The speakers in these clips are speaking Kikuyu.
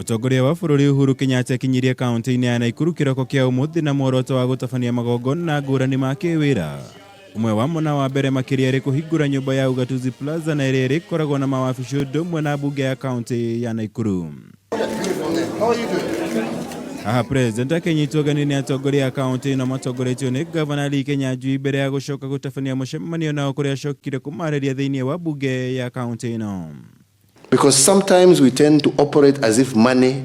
Mũtongoria wa bũrũri Uhuru Kenyatta akinyirie kaunti-inĩ ya Naikuru kĩroko kĩa ũmũthĩ na muoroto wa gũtabania magongona ngũrani ma kĩwĩra. Ũmwe wamo na wa mbere makĩria arĩ kũhingũra nyũmba ya Ugatuzi Plaza na ĩrĩa ĩrĩkoragwo na mawabici ũndũ ũmwe na mbunge ya kaunti ya Naikuru. Haha President akĩnyitwo ũgeni nĩ atongoria a kaunti ĩno matongoretio nĩ Gavana Lee Kinyanjui mbere ya gũcoka gũtabania mũcemanio nao kũrĩa acokire kũmarĩria thĩinĩ wa mbunge ya kaunti ĩno. Because sometimes we tend to operate as if money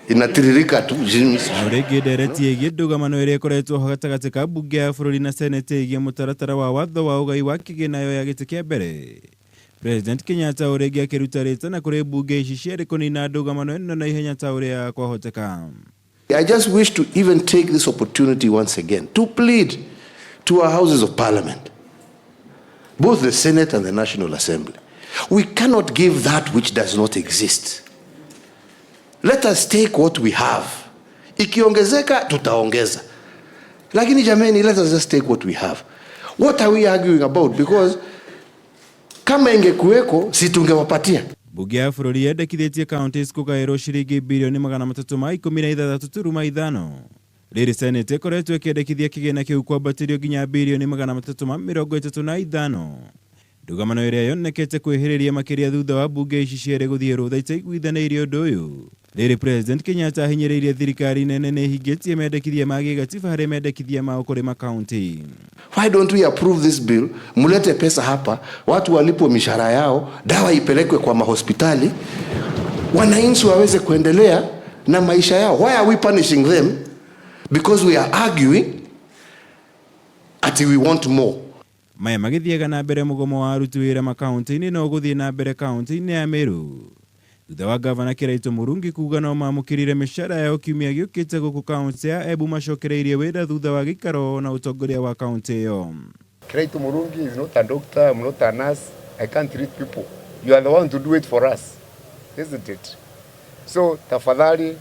inatiririka tu. O rĩngĩ ndereti ĩgiĩ ndũgamano ĩrĩa ĩkoretwo ho gatagatĩ ka mbunge ya bũrũri na seneti ĩgiĩ mũtaratara wa watho wa ũgai wa kĩgĩna yoya gĩtĩ kĩa mbere. President Kenyatta o rĩngĩ akĩruta rĩtana kũrĩ mbunge ici cierĩ kũnina ndũgamano ĩno na ihenya ta ũrĩa kwahoteka. I just wish to even take this opportunity once again to plead to our houses of parliament, both the Senate and the National Assembly. We cannot give that which does not exist. Let us take what we have. Ikiongezeka, tutaongeza. Lakini jameni, let us just take what we have. What are we arguing about? Because kama ingekuweko, si tungewapatia. Mbunge ya bũrũri yendekithĩtie counties kũgaĩrwo ciringi birioni 316.5. Rĩrĩ Senate ĩkoretwo ĩkĩendekithia kĩgĩna kĩu kwambatĩrio nginya birioni 335. Ndũgamano ĩrĩa yonekete kwĩhĩrĩria makĩria thutha wa mbunge ici cierĩ gũthiĩ rũtha itaiguithanĩirie ũndũ ũyũ. Rĩrĩ President Kenyatta ahinyĩrĩirie thirikari nene nĩ ĩhingĩtie mendekithia ma gĩgatiba harĩ mendekithia mao kũrĩ makaunti. Why don't we approve this bill? Mulete pesa hapa, watu walipwe mishahara yao, dawa ipelekwe kwa mahospitali, wananchi waweze kuendelea na maisha yao. Why are we punishing them? Because we are arguing ati we want more. Maya magĩthiaga na mbere mũgomo wa aruti wĩra makaunti-inĩ no ũgũthiĩ na mbere kaunti-inĩ ya Meru. Thutha wa gavana Kiraito Murungi kuga no mamũkĩrire mĩcara yao kiumia gĩũkĩte gũkũ kaunti ya Embu macokereirie wĩra thutha wa gĩikaro na ũtongoria wa kaunti ĩyo. Kiraitu Murungi is not a doctor, I'm not a nurse, I can't treat people. You are the one to do it for us, isn't it? So tafadhali,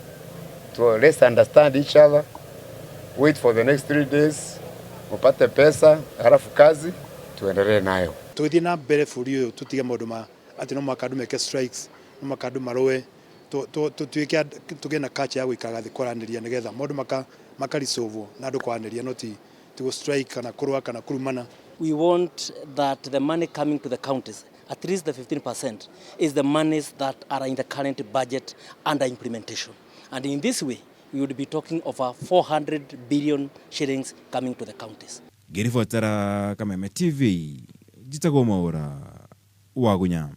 to let's understand each other, wait for the next 3 days, mupate pesa, halafu kazi tuendelee nayo. Tũgĩthiĩ na mbere bũrũri ũyũ tũtige maũndũ ma atĩ no mũhaka andũ meke strikes, no mũhaka andũ marũe, tũtuĩke tũgĩe na culture ya gũikaraga thĩ kwaranĩria nĩgetha maũndũ maka resolve na andũ kwaranĩria, no ti gũ strike kana kũrũa kana kũrumana. We want that the money coming to the counties, at least the 15%, is the monies that are in the current budget under implementation. And in this way, we would be talking of a 400 billion shillings coming to the counties. Ngĩribotera Kameme TV, njĩtagwo Mwaũra wa Gunya.